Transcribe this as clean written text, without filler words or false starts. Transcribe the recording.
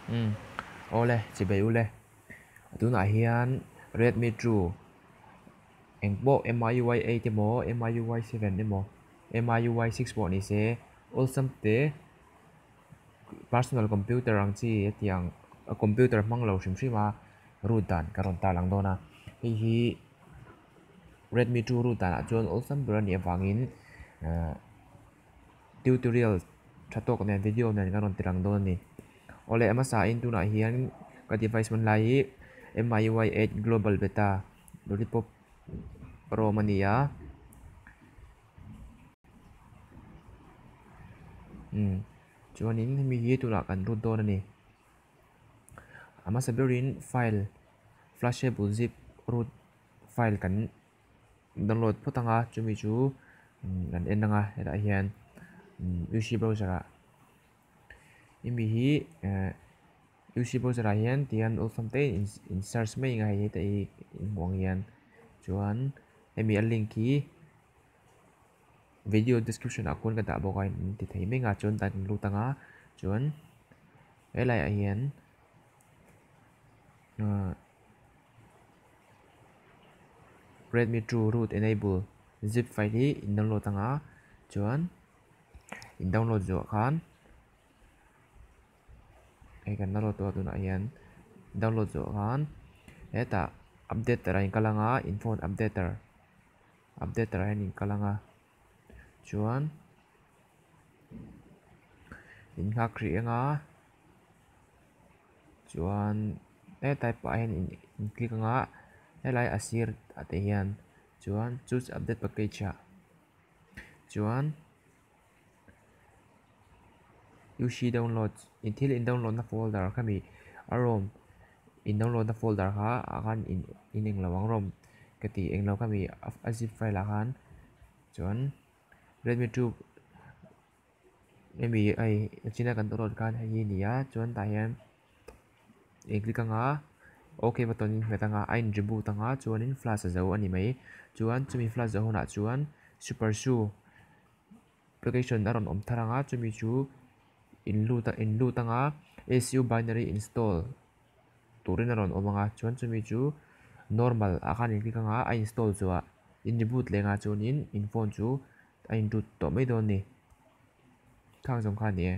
Umm awle chibei ule tunah hian Redmi two engpawh MIUI 8 emaw MIUI 7 emaw MIUI 6 pawh ni se awlsam te personal computer ang chi hetiang computer hmang lo hrim hrim a root dan ka rawn tar lang dawn a hei hi Redmi two root danah chuan awlsam ber a nih avangin ahh. Tutorial tha tawk nen video nen kan rawn ti lang dawn a ni. Awle a hmasa in tunah hian ka device hman lai hi MIUI 8 global beta lollipop rom a ni a. Umm chuanin hemi hi tunah kan root dawn a ni. A hmasa berin file flashable zip root file kan. Download phawt ang a chumi chu kan en ang a hetah hian uc browser ah hemi hi eh uc browser ah hian tihian awlsam te in in search mai ang a hei heta hi in hmuh ang hian chuan hemi a link hi video description ah khuan ka dah bawk a in ti thei mai ang a chuan tah kan lut ang a chuan helai ah hian ah. Redmi 2 root enable zip file hi in download anga chuan in download zawh khan hei kan download tawh a tunah hian download zawh khan hetah updater ah in kal anga in phone updater updater ah hian in kal anga chuan in nghak hrih anga. Chuan hetlai pah hian in click anga helai a sir ah te hian chuan choose update package ah chuan uc download in thil in download na folder khami a rom in download na folder kha ah khan in englo ang rawm ka ti englo khami a zip file ah khan chuan redmi 2. Hemi hei china kan download khan hei hi a ni a chuan tah hian eng click anga ok button in hmet anga a in reboot anga chuanin flash a zo a ni mai chuan chumi flash zawh hunah chuan super su application a rawn awm thar anga chumi chu in lut a in lut anga A C U binary install turin a rawn awm anga chuan chumi chu normal ah khan in click anga a install zawhah in reboot leh anga chuanin in phone chu. A in root tawh mai dawn a ni. Khang zawng kha a ni e.